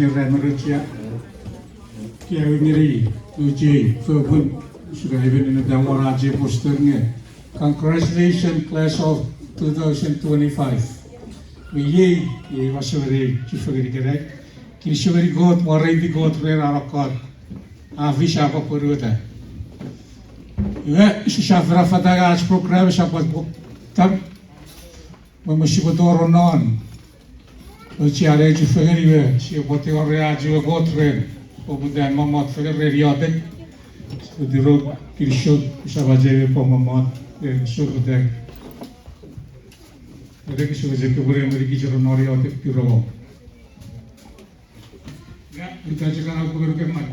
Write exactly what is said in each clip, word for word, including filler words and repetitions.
Ira me rochia. Kia ngeni, rochei, fopun, sira even in the one aje poster nge. Congratulations, class of two thousand twenty-five. Me iei, iei masouen ei chufengen ikenai. Kinisou ngeni Kot, mwareiti Kot ren an Kot a fis a pwan pwonueta. Iwe, sisap fanafatanga ach program, sisap pwan pok tam. Mwen mwen sipwe toro non. Ochian ei chufengen iwe, sipwe pwan tingorei ach we Kot ren poputan mommot fengen ren iotek. Sipwe tiro kinisou, sisap achema pwan mommot ren sopotan. Ere kinisou chok pwe ren meni kich ro non iotek tiro mo. Nga, ita chok kana pwe ren kemai.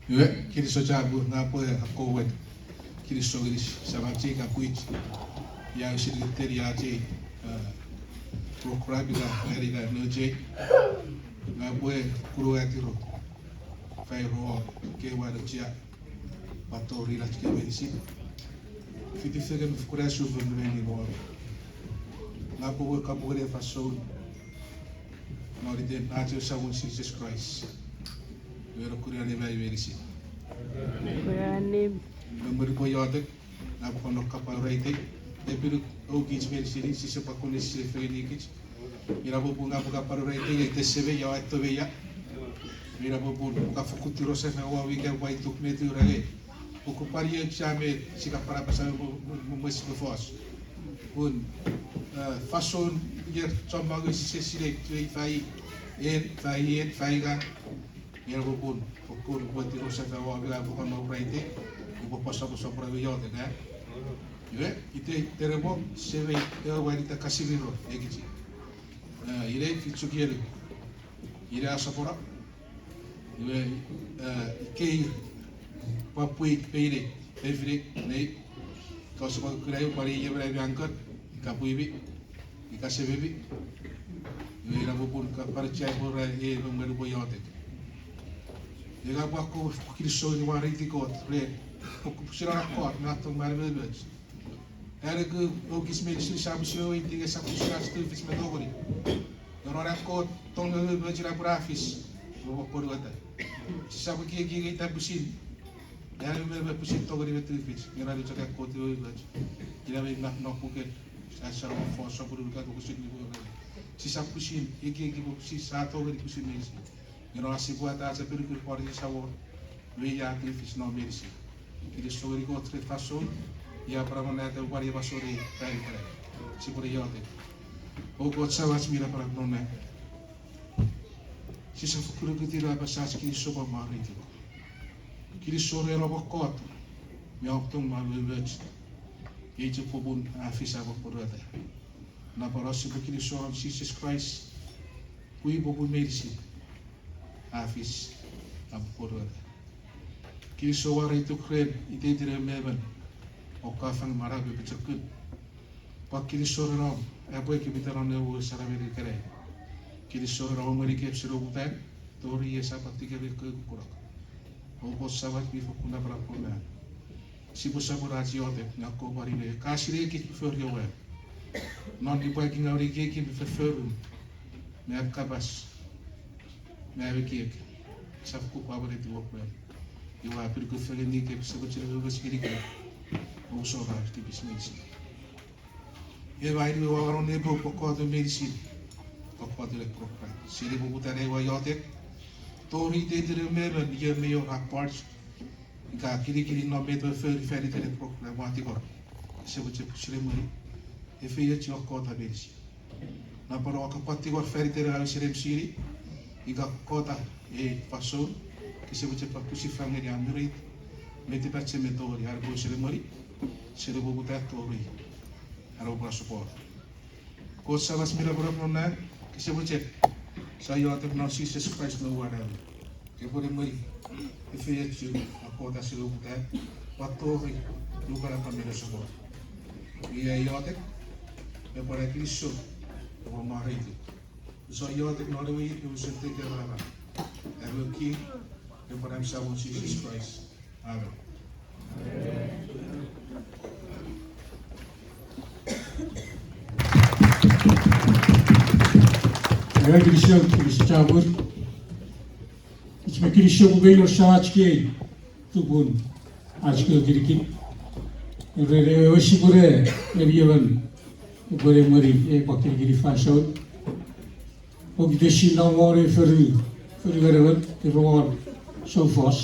Iwe, kinisou chapur, nga pwe akkowen kinisou ngeni Samach ika pwich, ia usun teni ach ei, eh, program ika, ika nouch ei, nga pwe kunuatiro, fairo, kewe nouch ia, pwan tori ach kewe meinisin. Fiti fengen me fokkun asufon me meni mo. Nga pwe kapongeni ei fansoun non iten ach we Samon Jises Kraist. Iwe, nokuni an ema meinisin. Nokuni an ema. Me mwen upwe iotek, nga pwe kon nok kapwa uraitei, epinuk oukich meinisin, sise pwan kon esisile fengeni kich. Ina popun nga pwe kapwa uraitei, ite Semei ia, ite Tomeia. Ina popun ka fokkun tiro sefan won ika pwaituk me turangei. Pokopwari eksa me sika parapasa me, me, me, me sipwe fos. Pun, eh, fansoun ier chommong sise sinei, ifa i, en, ifa i, en, ifa i ngang. Ina popun, fokkun pwe tiro sefan won ika pwe kon nok uraitei, upwe pwan soposopono me iotek, eh? Iwe, ite, iteremo, Semei, ewe mwan ita Casimiro, ekichi. Eh, inei, fitu kieni. Inei a sopono. Iwe, eh, ikei, pwan pwii, peinei, fefinei, nei, ka sipwe kuna eu pwan ei emon ami uncle, ika pwimi, ika sememi. Iwe ina popun ka pwan chai pwe ra e me mwen upwe iotek. Iwe nga pwan ko kinisou ngeni mwareiti Kot ren, pokopusina Kot, nga tong mwan umoumoch. Are ku oukich meinisin sisap pwisin weweiti nge sisap pwisin ach tufich me tongeni. Nge non an Kot tong me umoumoch ina pwe a fis, me pwan pwonueta. Sisap ekieki nge ita pwisin, are me, me pwisin tongeni me tufich, nge non chok an Kot umoumoch. Ina me nap non puken, sa, sa, fos sopun unungat wokisin nimu. Sisap pwisin ekieki pwe pwisin sa tongeni pwisin meinisin. Nge non ach sipwe ata ach apinukunuk pwan ese wor, me ia tufich non meinisin. Kinisou ngeni Kot ren fansoun, ia pwan amonnata pwan ei fansoun ei ran ikenai. Sipwe ne iotek. O Kot Samach mi napanap non nang. Sisap fokkun ukutiw ne apasa ach kinisou pwan mwareituk. Kinisou ren om Kot, mi om tong me umoumoch. Ei chok popun a fis a pwan pwonueta. Napanapen sipwe kinisou non Jises Kraist, pwe i popun meinisin a fis a pwan pwonueta. Kinisou mwareituk ren iteiten emon me emon, o ka fang manau me pochokun. Pwan kinisou ren om, epwe ekipita non ewe saramen ikenai. Kinisou ren om ngeni kep seni oputan, tori esap atike me kekukunok. O Kot Samach mi fokkun napanap non nang. Sipwe sopweno ach iotek, nga kopwani ne ka sinei kich me fori ewe. Non nipwakingaw ne ekieki me fofforun, me am kapas, me am ekiek, sisap kopwe pwan etiwok ren. Iwe a pin kufengen nike, sipwe chine me pwe sikinikem, ousona tipis meinisin. Ewe aini we wawanon nepok pokkoto meinisin, pokkoto le program. Seni poputan ewe iotek, tori iteiten emon me emon, ion me ion a part, ika kinikinin non met we fori fan iten ei program, ua tingor, kese mochen pwisin emweni, efeiochu kokkota meinisin. Napanapen ua kapwa tingor fan iten ewe ausenem sini, ika kokkota ei fansoun, kese mochen pwan pwisin fang ngeni am mirit, me tipachem me tongeni, are pwe seni emweni, seni poputan tori, are pwe support. Kot Samach mi napanap non nang, kese mochen, sa iotek non Jises Kraist me wanami. Kepwe ne emweni, efeiochu, a kokkota seni poputan, pwan tori, nukanapan me nesoponon. Iei ai iotek, me pwan ai kinisou, me pwan mwareituk. Sa iotek non ewe it, ewe Sen Tekia Manaman. Ewe King, me pwan am Samon Jises Kraist. Amen. Ewe kinisou, kinisou chapur. Kich me kinisou pwe mei wor samach kei, tupun ach kewe kinikin. Ren ewe sipwene, eni emon epwene emweni ei pwan kinikinin fansoun. Pokiten sia nom won ei fonu, fonu enewen, tirowon soufos.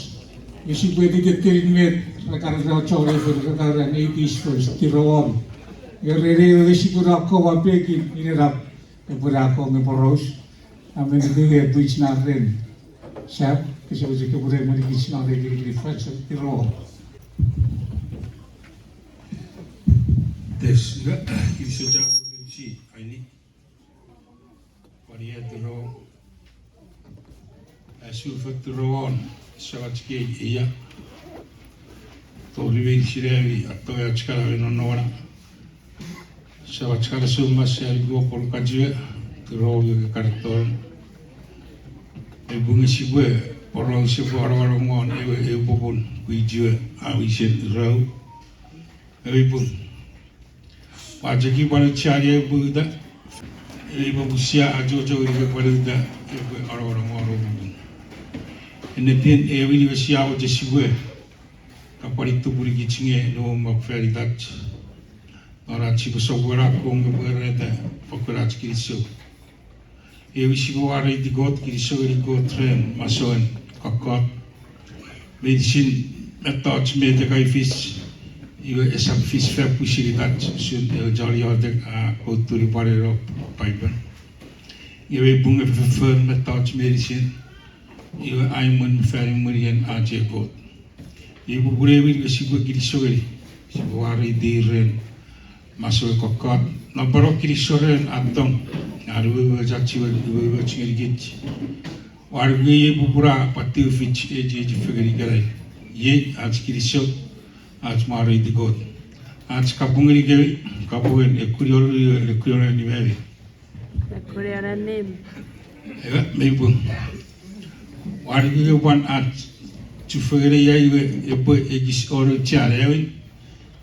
Nge sipwe tittenin met ra kan era chon ei fonu, ra kan era eighties first, tirowon. Nge ren ewe sipwene akkom a pekin inenap epwene akkom nge poraus. Amen, tingei pwich na ren. Sam, kese mochen kopwe emwenikich non ei kinikinin fansoun, tirowon. Tes, ina, kinisou chapur, si, aini. Pwan ia tirowon. Asu fot tirowon, samach kei ia. Tori meinisin ami, atto ach kana me nonnomana. Samach kana sou mas ami kopwe kachiwe, tirowon nge kareton. Ei pun nge sipwe, poraus epwe anongonong won ewe, ewe popun, pwichiwe, a wisen rau. Ewe pun. Ua chok pwan aucheani ewe uta. Ewe popun sia achocho ngeni pwan uta, epwe anongonong won ewe popun. Ennetin ewe niwe sia mochen sipwe, ka pwan tupunikich nge nuomok fan itach. Non ach sipwe sopweno akkom nge pwarata, fokkun ach kinisou. Ewe sipwe mwareiti Kot, kinisou ngeni Kot ren masouen kokkot. Meinisin mettoch met e kan fis, iwe esap fis fan pwisin itach, usun ewe chon iotek a koutu ni pwan eno Paipen. Iwe pun nge foffor mettoch meinisin, iwe aimwen fan imwenien ach ei Kot. Iwe pun ewe niwe sipwe kinisou ngeni, sipwe mwareiti ren masouen kokkot, non pwan kinisou ren an tong, an umoumoch, umoumoch ngenikich. Ua nuku iei popun a pwan tufich echiechi fengen ikenai. Iei ach kinisou, ach mwareiti Kot. Ach kapong ngenikemi, kapong en ekkunion, ekkunion annim. Ekkunion annim. Ewe, mei pung. Ua nuku nge pwan ach chufengen ia iwe epwe ekis ono chian ewin.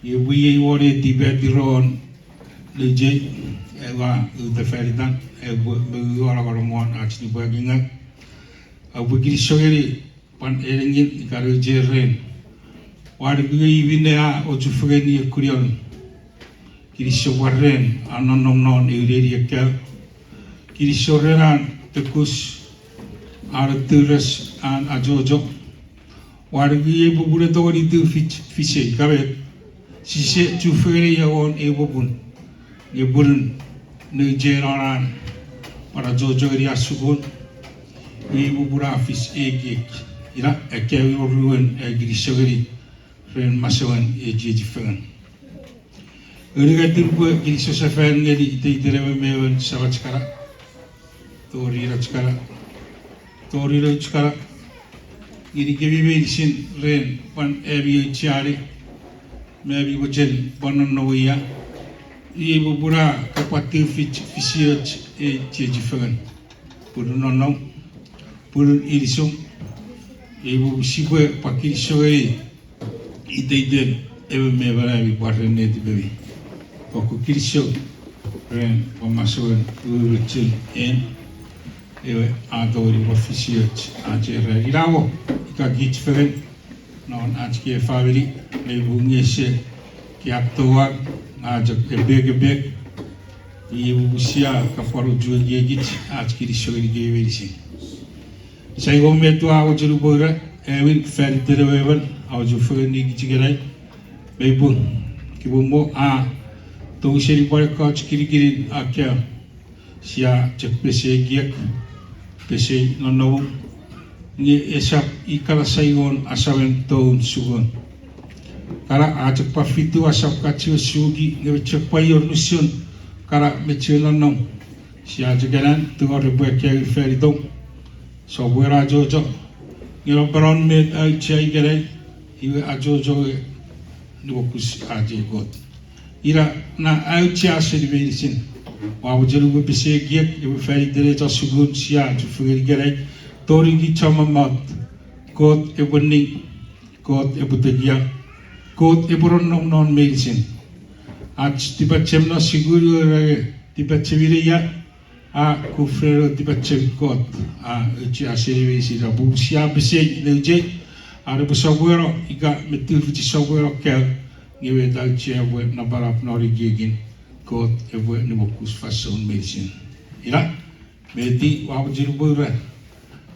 Iwe pwe iei won ei tipetiron nouch ei, ewe uta fan itan, epwe mongungu anongonong won ach nipwakingaw. Aupwe kinisou ngeni pwan en engin ika nouch ei ren. Ua nuku nge i minne a ochufengeni ekkunion. Kinisou pwan ren an nonnom non eu neni ekkewe. Kinisou ren an tekus, an atures, an achocho. Ua nuku iei popun e tongeni tufich fisei, ika met, sise chufengen ia won ei popun. Nge pun nouch ei non an pwan achocho ngeni an sukun, iei popun a fis ekiek. Ina ekkewe oruen ai kinisou ngeni ren masouen echiechi fengen. Unungat upwe kinisou sefan ngeni iteiten emon me emon samach kana, tori inach kana, tori nouch kana, ngenikemi meinisin ren pwan ami aucheani me ami mochen pwan nonnom ia. Iei popun a kapwatufich fisioch echiechi fengen, punun nonnom, punun inisum. Iei popun sipwe pwan kinisou ngeni iteiten emon me emon ami pwan ren netipemi. Fokkun kinisou ren pwan masouen umoumochun en, ewe a tongeni pwan fisioch ach ei ran. Ina mo, ika kich fengen non ach kewe famini, mei pung ese kiaktouan, a chok epek epek. Iei popun sia kapwan uchu ekiekich ach kinisou ngenikemi meinisin. Sai won met ua mochen upwe ura, ewin fan iten ewe emon a ochufengeni kich ikenai. Mei pung, kipwe mo a tou seni pwan ekkoch kinikinin akkaeo. Sia chok pesei ekiek, pesei nonnom, nge esap ikana sai won asamen toun sukun. Kana a chok pwan fitu asap ka chiwen suki nge me chok pwan ior nusun kana me chiwen nonnom. Sia chok anan tungor epwe akkaewin fan itom. Sopweno achocho. Nge non panon met auchea ikenai, iwe achocho nge niuokus ach ei Kot. Ina na auchea seni meinisin. Ua mochen upwe pesei ekiek epwe fan iten ei chon sukun sia chufengen ikenai. Tori kich chommong mot. Kot epwe ning, Kot epwe tekia, Kot epwe nonnom non meinisin. Ach tipachem non sukun iwe ra tipachem ina ia, A kufreno tipachem Kot, a, auchea seni meinisin, a, pun sia pesei nouch ei, a, repwe sopweno ika me tufichin sopweno kaeo, nge met auchea epwe napanap non ekiekin Kot epwe niuokus fansoun meinisin. Ina, met ua mochen upwe ura,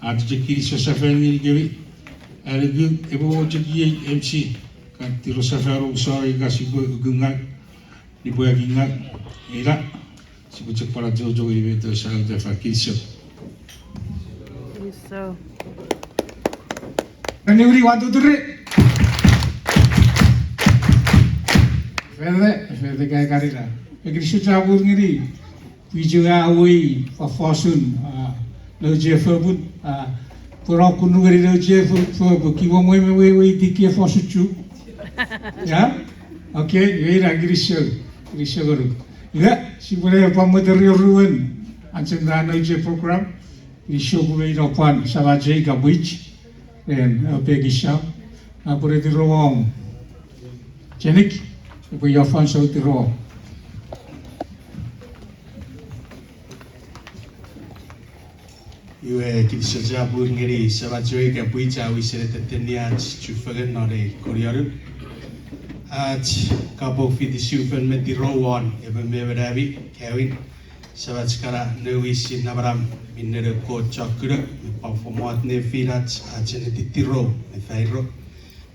a, chok kinisou sefan ngenikemi, a, nuku epwe mochen iei M C, ka tiro sefan omusano ika sipwe ukungau, nipwakingau, ina, sipwe chok pwan achocho ngeni met ewe sa uta fan kinisou. Kinisou. Eniwini, one, two, three. Fete, fete kai karina. E kinisou chapur ngeni pwiich we a uwei fofosun, a, nouch ei fopun, a, pwe ra kunu ngeni nouch ei fo-, fopun, kiwa mwe me weweiti kei fosun Chuuk. Ya? Okay, ina kinisou, kinisou ngonuk. Ina, sipwene pwan mweterioruwen agenda nouch ei program. Kinisou pwe ina pwan samach ei ka pwiich ren, e, pekin sam. Nge pwe netiro om chenik, epwe io fansoun tiro. Iwe kinisou chapur ngeni samach we ika pwiich a wisen tettenin ach chufengen non ei konianun. Ach kapong fiti sufen me tiro won emon me emon ami, kaewin. Samach kana nouwisin namanam, minne noun Kot chon kuno, me pwan fomoten nefinach ach ennetin tiro me fairo.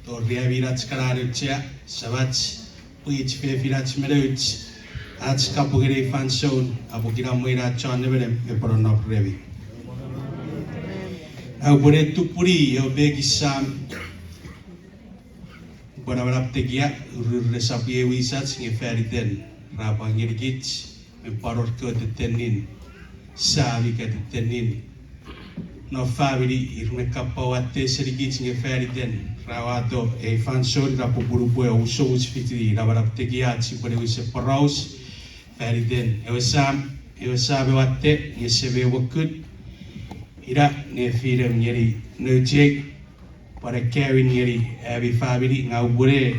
Tori ami inach kana nouch ei, samach, pwiich, fefinach me nouch, ach kapong ngeni ei fansoun a pwe kinamwe ina chon nemenem epwe nonnom remi. Aupwene tupuni ewe pekin sam, upwe namanam tekia, ururun esap iei wisach nge faniten ra pwan ngenikich, me pwan wor kewe tettenin sam ika tettenin non famini ir mi kan pwan watte senikich nge faniten ra uwato ei fansoun ina pupunu pwe omusomus fiti namanam tekia ach sipwene wisen poraus faniten ewe sam, ewe sam mi watte nge ese mi mokkun. Ina nefinem ngeni nouch ei, pwan akkaewin ngeni ami famini. Nge upwene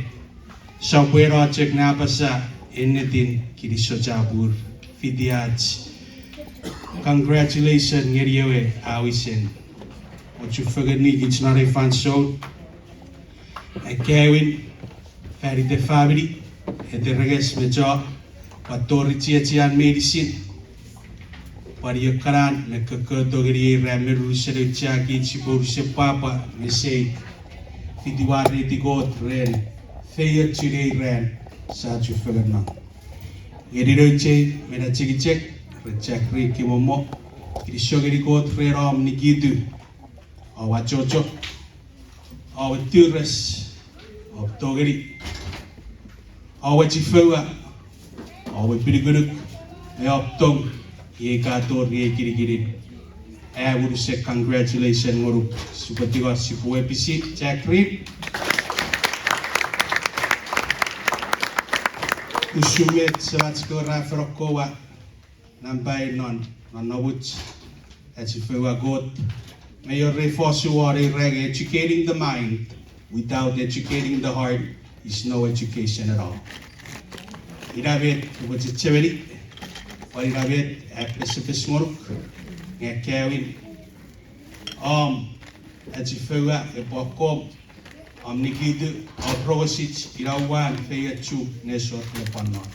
sopweno chok ne apasa ennetin kinisou chapur fiti ach congratulation ngeni ewe a wisen ochufengen ngenikich non ei fansoun. Akkaewin faniten famini, eterenges me cho, pwan tori chiechian meinisin, pwan iokanan me kokkoto ngeni ei ran me unusen auchea kich sipwe unusen pwapwa me sei, fiti wareiti Kot ren feiochun ei ran sia chufengen non. Ngeni nouch ei me achengicheng, ren chakri kimomo, kinisou ngeni Kot ren om nikitu, om achocho, om tures, om tongeni, om achifoua, om apinukunuk, me om tong, iei ka tori ei kinikinin. Am unusen congratulation ngonuk, sipwe tingor sipwe episi chakri. Usun met semach kewe ra fen akkowa nampai non, non nonnomuch, achifoua Kot. Me ior ei fosun won ei ran, educating the mind without educating the heart is no education at all. Ina met upwe chechemeni, pwan ina met a pesepes ngonuk, nge akkaewin om achifoua epwe akkom, om nikitu, om rongosich, ina uwan feiochuk nesor me pwan non.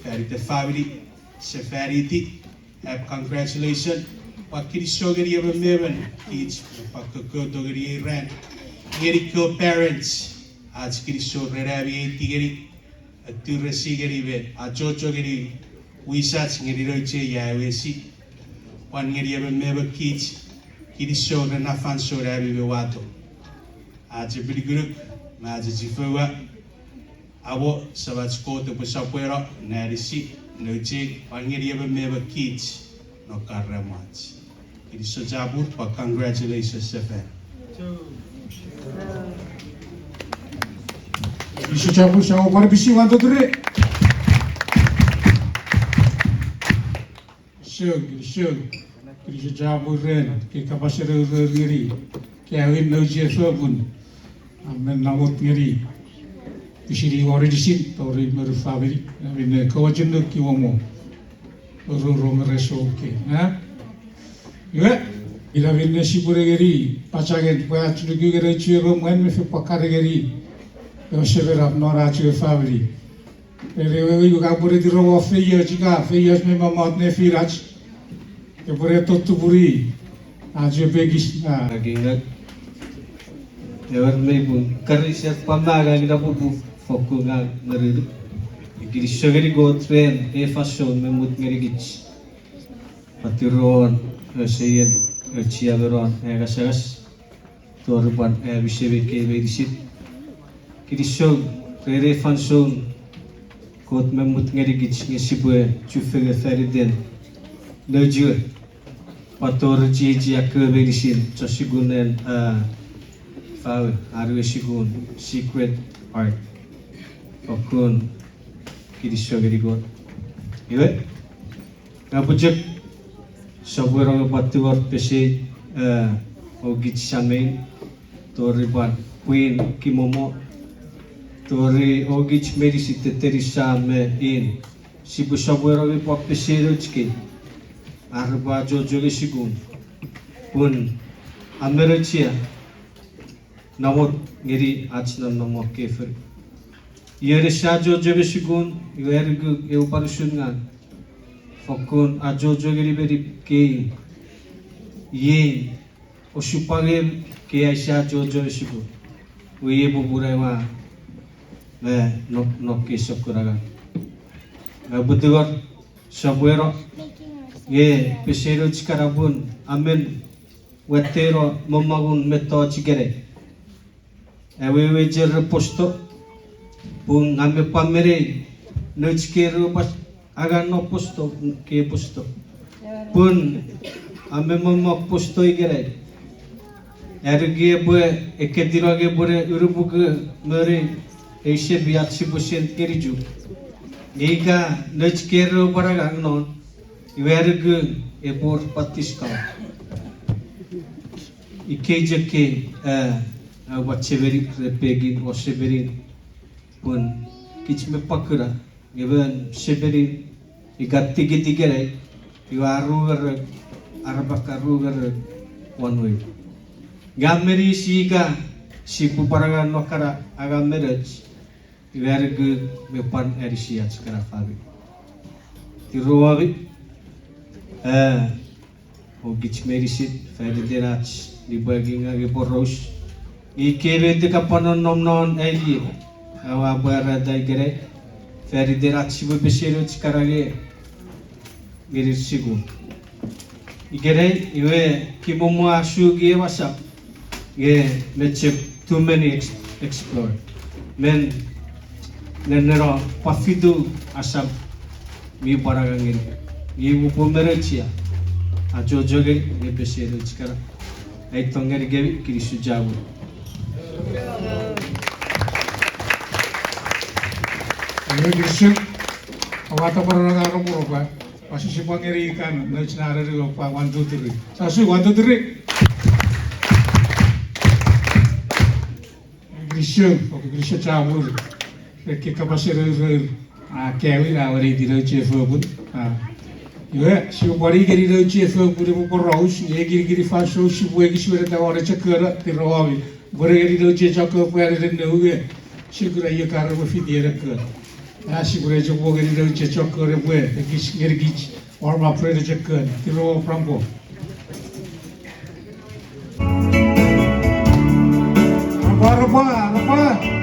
Faniten famini, sefaniti, ap congratulation, pwan kinisou ngeni emon me emon kich me pwan kokkoto ngeni ei ran. Ngeni kewe parents, ach kinisou ren ami aiti ngeni, aturesi ngeni me achocho ngeni wisach ngeni nouch ei a awesi. Pwan ngeni emon me emon kich, kinisou ren na fansoun ami me wato. Ach apinukunuk me ach achifoua, amo Samach Kot epwe sopweno ne anisi nouch ei pwan ngeni emon me emon kich non karamwach. Kinisou chapur pwan congratulations sefan. Kinisou chapur, sa pwan episi wan totore. Kinisou, kinisou, kinisou chapur ren ekkei kapasen ourour ngeni, akkaewin nouch ei fopun, a men namot ngeni pisini won inisin tori me ru famini, a men, e, kawachinuk kiwomo. Roro me resouke, a? Iwe, ina minne sipwene ngeni pachangen pwe ach nuku ngeni chienom mwan me fepwakare ngeni ewe semenap non ach ewe famini. Ren ewe ika pwene tiro mo feioch ika feioch me mamot nefinach, epwene totupuni ach ewe pekis a. Aki ngang. Ewer mei pun kariser pamanga ina pupu fokkun ngang meriri. Kinisou ngeni Kot ren ei fansoun me mut ngenikich. Paturuon, eseien, echiameron, engasengas. Tori pwan ami semei kei meinisin. Kinisou ren ei fansoun Kot me mut ngenikich nge sipwe chufengen faniten nouch we. Pwan tori chiechiei kewe meinisin chon sukun non, a, fawe, ar we sukun Sacred Heart. Fokkun kinisou ngeni Kot. Iwe, ngang upwe chok sopweno nge pwan tungor pesei, e, oukich sam me in, tori pwan pwin Kimomo, tori oukich meinisin tettenin sam me in, sipwe sopweno nge pwan pesei nouch kei, ar repwe achocho ngeni sukun, pun a men auchea namot ngeni ach nonnom kefori. Ion ese achocho ngeni sukun, iwe a nuku ewe pwan usun ngang. Fokkun achocho ngeni meni kei, iei osupwangen kei aise achocho ngeni sukun. Iwe iei popun ai ua me no, no kei sokkun angang. Ngang upwe tungor sopweno nge pesei nouch kana pun a men watteno momongun mettoch ikenai. Awewe chen ren Posto, pun ngang me pwan menei nouch kei ru pwan angang non Posto, kei Posto. Pun a men momong Posto ikenai. A nuku epwe, ekketino nge epwene unupuku moni ei sepi ach sipwe send ngeni Chuuk. Nge ika nouch kei ru pwan angang non, iwe a nuku epwe wor pwan discount. Ikei chok kei, e, a pwan chemeni ren pekin o sepenin, pun kich me pwan kuna, nge emon sepenin ika tikit ikenai, iwe a ru ngerou, arapaka ru ngerou one way. Nge a men easy ika sipwe pwan angang non kana angang me nouch, iwe a nuku me pwan anisi ach kana famini. Tirowomi, e, oukich meinisin faniten ach nipwakingaw nge poraus. Nge ikei met ka pwan nonnom non ai liek, aua pwarata ikenai faniten ach sipwe pesei nouch kana nge ngeni sukun. Ikenai iwe Kimomo a suki ew asam nge mi chok too many ex-, explore. Men nenneno pwan fitu asam mi pwan angang ngeni. Nge upwe men auchea achocho ngeni nge pesei nouch kana. Ai tong ngenikemi, kinisou chapur. Kinisou. Aua tapweno nang aro pwe ropwe pasisi pwan ngeni ikan nouch na reri pwan one, two, three. Sasi one, two, three. Kinisou, okay, kinisou chapur. Ekkei kapasen ourour a kawin a weneiti nouch ei fopun. Iwe sipwe pwan ngeni nouch ei fopun epwe poraus, nge kinikinin fansoun sipwe ekis weneta won echokkono, tirowomi. Pwe ngeni nouch ei chokko pwe anenen noue, sipwe kuna iwe kare pwe fiti enekko. A sipwe ne chok pwe ngeni nouch ei chokko pwe ekis ngenikich. Warm up ren echokko, tirow prampo. Rapwa, rapwa, rapwa.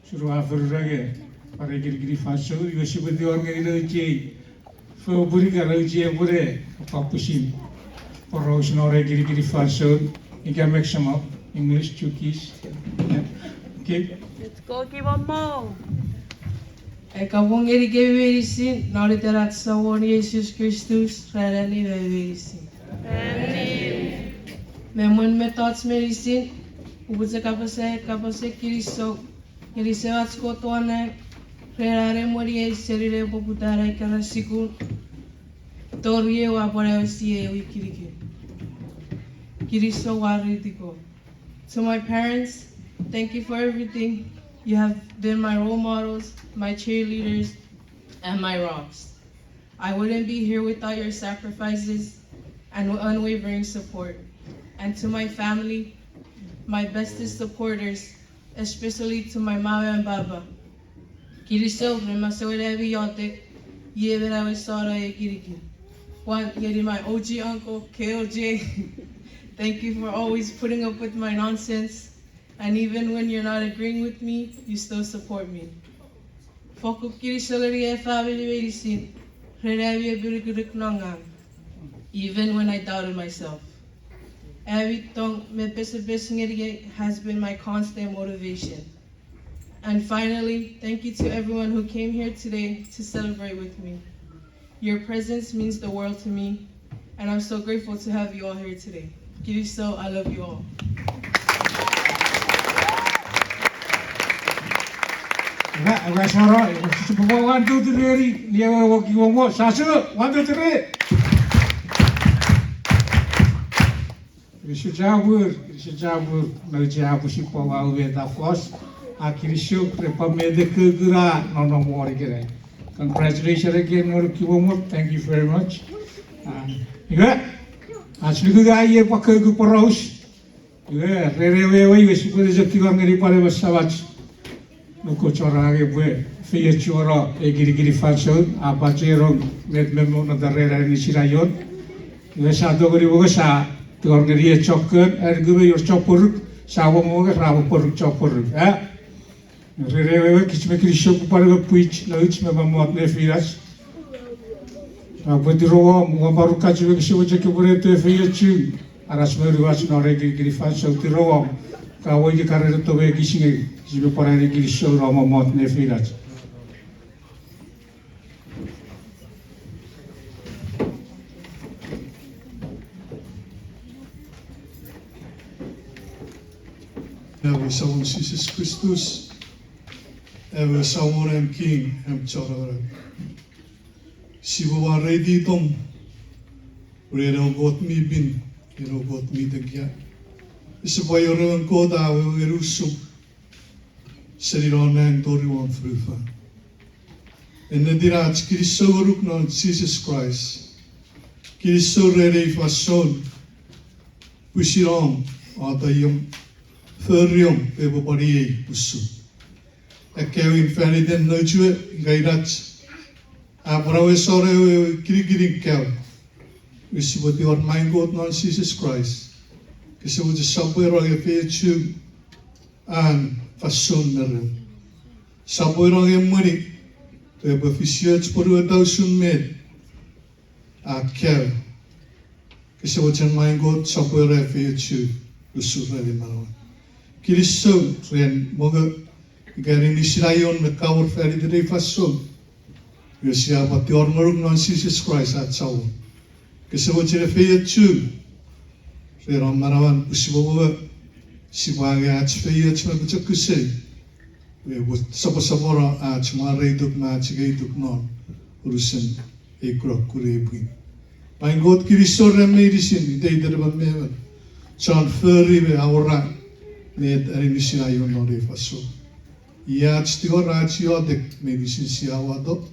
Sipwe a forurenge pwan ei kinikinin fansoun, iwe sipwe tingor ngeni nouch ei fopun ika nouch ei epwene apwapwisin poraus non ei kinikinin fansoun, ika mix 'em up, English, Chuukese. Okay. Let's go, Kiwamo. Ai kapong ngenikemi meinisin non iten ach Samon Jises Kristus, ran annim ami meinisin. Amen. Me mwen mettoch meinisin, upwe chok apasa kapasen kinisou ngeni Semach Kot won nang ren an emweniei seni ne poputan ai keran sukun tori ewe a pwan awesi ei kinikin. Kinisou wareiti Kot. To my parents, thank you for everything. You have been my role models, my cheerleaders, and my rocks. I wouldn't be here without your sacrifices and unwavering support. And to my family, my bestest supporters, especially to my mama and baba. Kinisou ren masouen ami iotek, iei emon a awesano ei kinikin. Pwan ngeni my O G uncle, K O J, thank you for always putting up with my nonsense. And even when you're not agreeing with me, you still support me. Fokkun kinisou ngeni ei famini meinisin ren ami epinukunuk non ngang, even when I doubted myself. Ami tong me pesepes ngeniei has been my constant motivation. And finally, thank you to everyone who came here today to celebrate with me. Your presence means the world to me, and I'm so grateful to have you all here today. Kinisou, I love you all. Ra, ra soro, sipwe one, two, three, ni ewe woki womo, sasue, one, two, three. Kinisou chapur, kinisou chapur, nouch ei a pwisin pwapwa uweta fos, a kinisou, repwe met e kukuna non nom won ikenai. Congratulations again, ngonuk Kiwomot, thank you very much. Iwe, ach nuku ngang iei pwan kukun poraus. Iwe, ren ewe, ewe, iwe sipwe ne chok tingor ngeni pwan ewe Samach. Nuku chon angei pwe feiochuno ei kinikinin fansoun, a pachenong met me monnota ren aninis ina ion. Iwe sia tongeni mongo sia tingor ngeni ei chok kon, an kume ior chon pworuk, sia mongo ra pworuk chon pworuk, a? Ren ewe, ewe kich me kinisou pwan ewe pwich nouch me Mommot nefinach. A pwe tirowom, ua marukach me kese mochen kopwe ne tefeiochu anach me nuach non ei kinikinin fansoun, tirowom. Ka woi ke karen to me kis nge, kich me pwan ne kinisou non Mommot nefinach. Ewe Samon Jises Kristus, ewe Samon am King, am Chon Amanau. Sipwe wareiti itom, pun en ewe Kot mi pin, en ewe Kot mi tekia. Ese pwa wor emon Kot a wewe ngeni usun seni non nang tori won fonufan. Ennetin ach kinisou ngonuk non Jises Kraist. Kinisou ren ei fansoun, pwisin om, atoiom, foriom, pwe epwe pwan iei usun. Ekkewe fan iten nouch we ika inach, a pwan awesano ewe kinikinin kaeo. Iwe sipwe tingor, maing Kot non Jises Kraist, kese mochen sopweno nge efeiochu an fansoun me ren. Sopweno nge emweni, pwe epwe fisioch pwonueta usun met a kaeo. Kese mochen, maing Kot, sopweno efeiochu usun ranin manauan. Kinisou ren mongo ika aninis ina ion me kawor fan iten ei fansoun. Iwe sia pwan tingor ngonuk non Jises Kraist ach Samon, kese mochen efeiochu ren om manauan, pwe sipwe mongo, sipwe angei ach feioch me pochokun seni, pwe epwe soposopono ach mwareituk me ach ikeituk non unusen ei kunok kunepwin. Maing Kot, kinisou ren meinisin iteiten emon me emon chon fori me awora met aninis ina ion non ei fansoun. Iei ach tingor, ach iotek, meinisin sia wato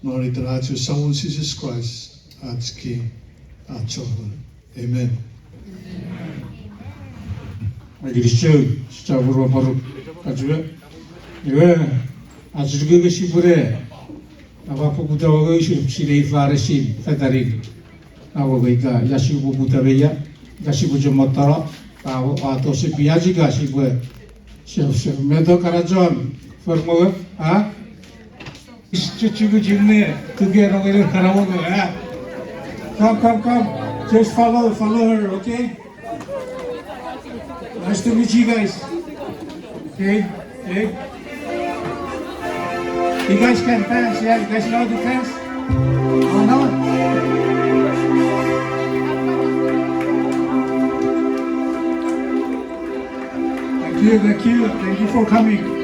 non iten ach we Samon Jises Kraist, ach King, ach Chon Amanau. Amen. Kinisou, sia pwan pworuk kachue. Iwe, ach nuku nge sipwene, a pwan poputa wongeusur sinei far esin fetanin. A wonge ika ia sipwe poputa me ia, ika sipwe chok mottono, a, a to sepi ach ika sipwe, sipwe, sipwe meto kana chon Formour, ah? Is chuchuku jinne, tuke rongene karawono, ah? Come, come, come. Just follow, follow her, okay? Nice to meet you guys. Okay, okay. You guys can dance, yeah? You guys know how to dance? Oh, no? Thank you, thank you, thank you for coming.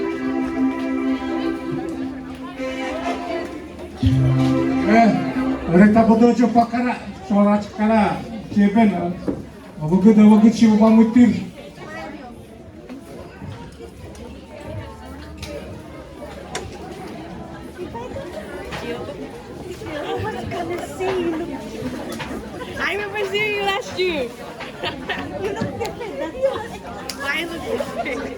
Eh, ore tapoto cho pakara, cho rach kana, chepen, eh, abukut, abukut si upamwitir. I remember seeing you last year. You look different. That's why. Why I look different?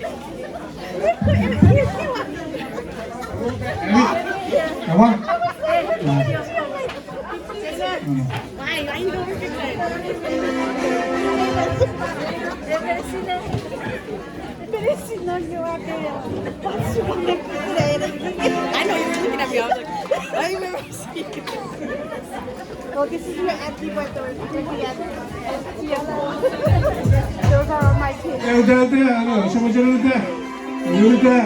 Why? Why you don't recognize? I know you were looking at me. I was like, I remember seeing you. Oh, this is your auntie, by the way. Those are all my kids. Eh, uta, uta, ano, sama jero uta. Uta,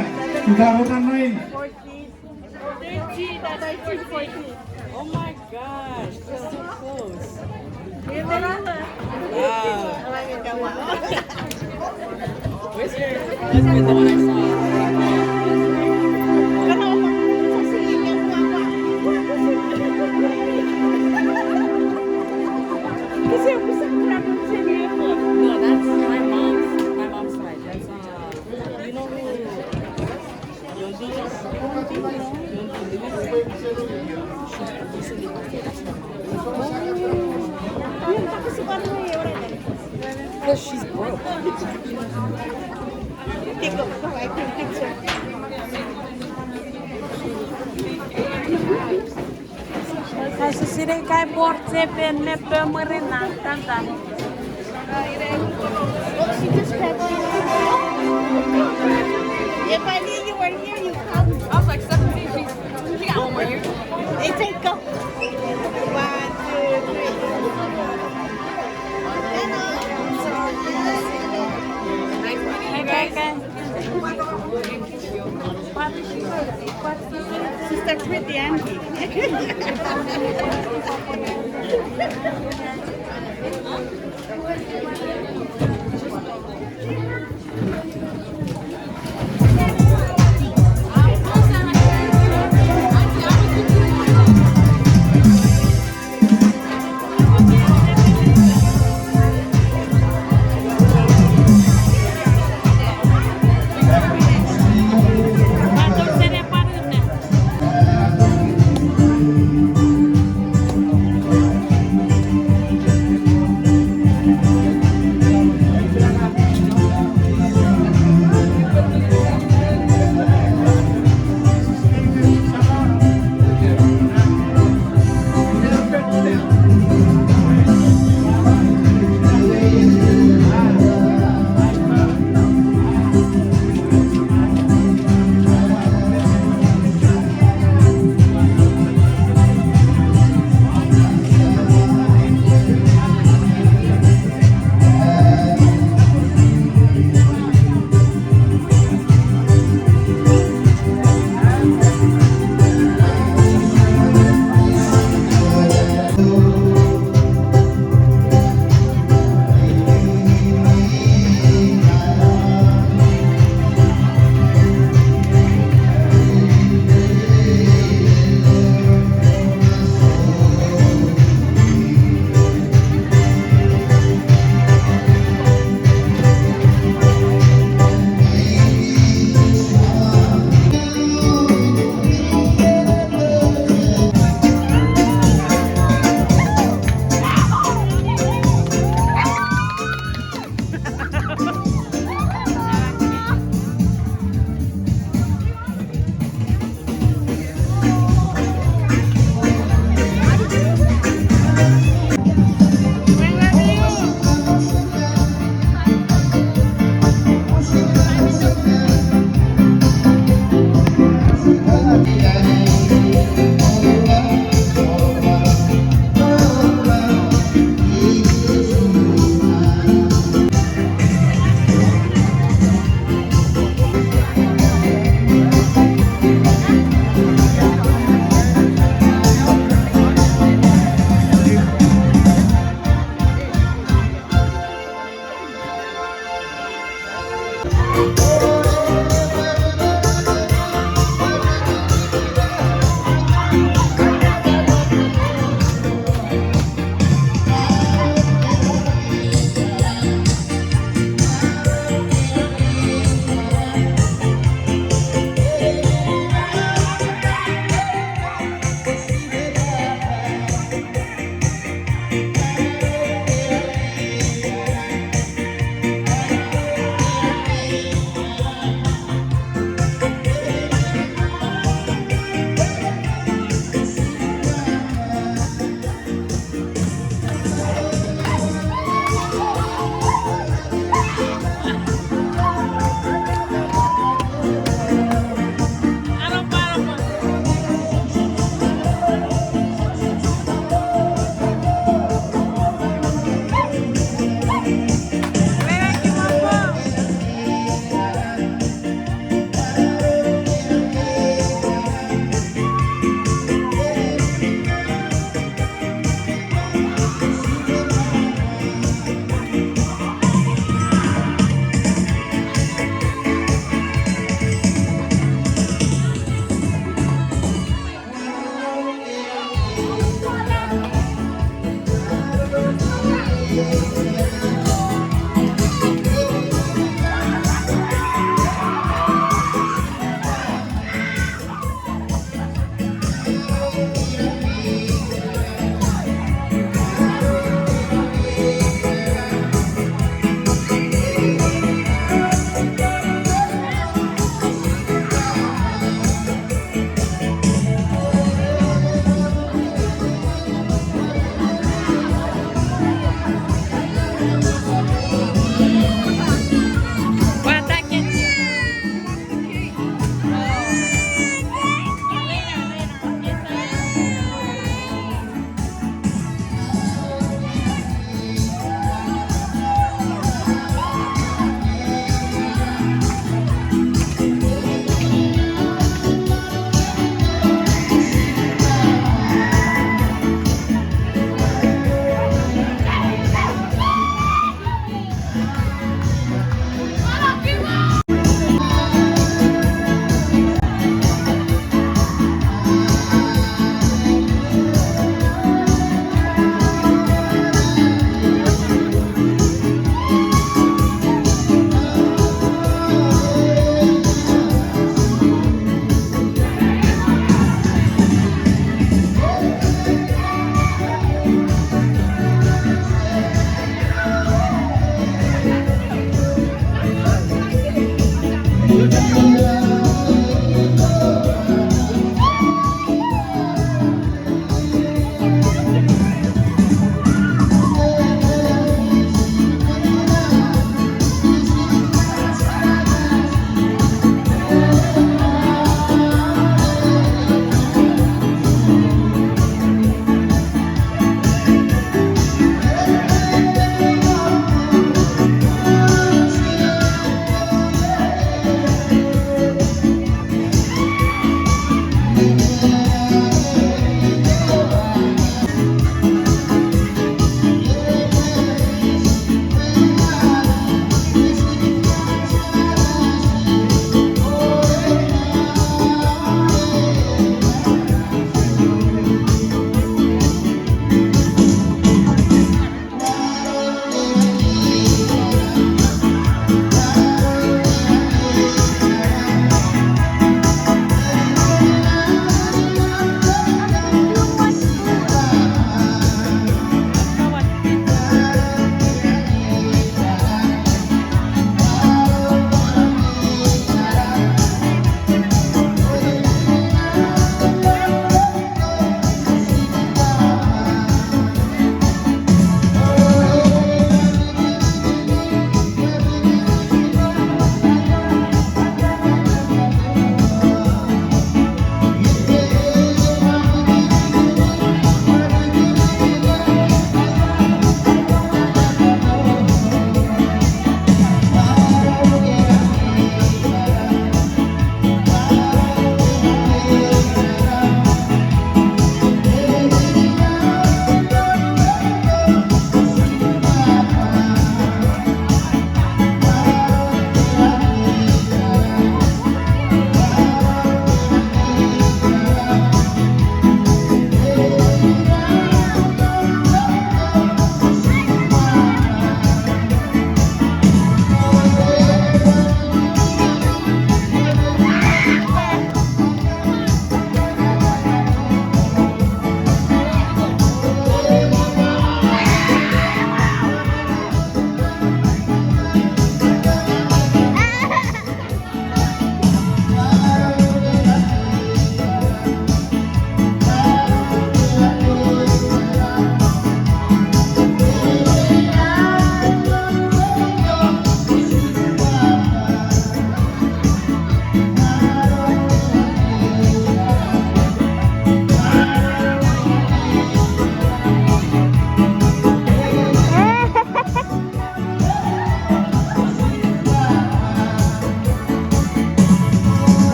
uta, uta, nine. Fourteen. Thirteen, thirteen, fourteen. Oh my gosh, they're so close. Wow. Where's your husband, the one I saw? No, that's my mom's, my mom's side. That's, uh, you know who? Because she's broke. Kasi sinei kai bor chepen me pemweren na tantan. If I knew you were here, you come. I was like seventeen, she, she got one more year. They take go. One, two, three. Nice meeting you guys. Sister Pretty Auntie.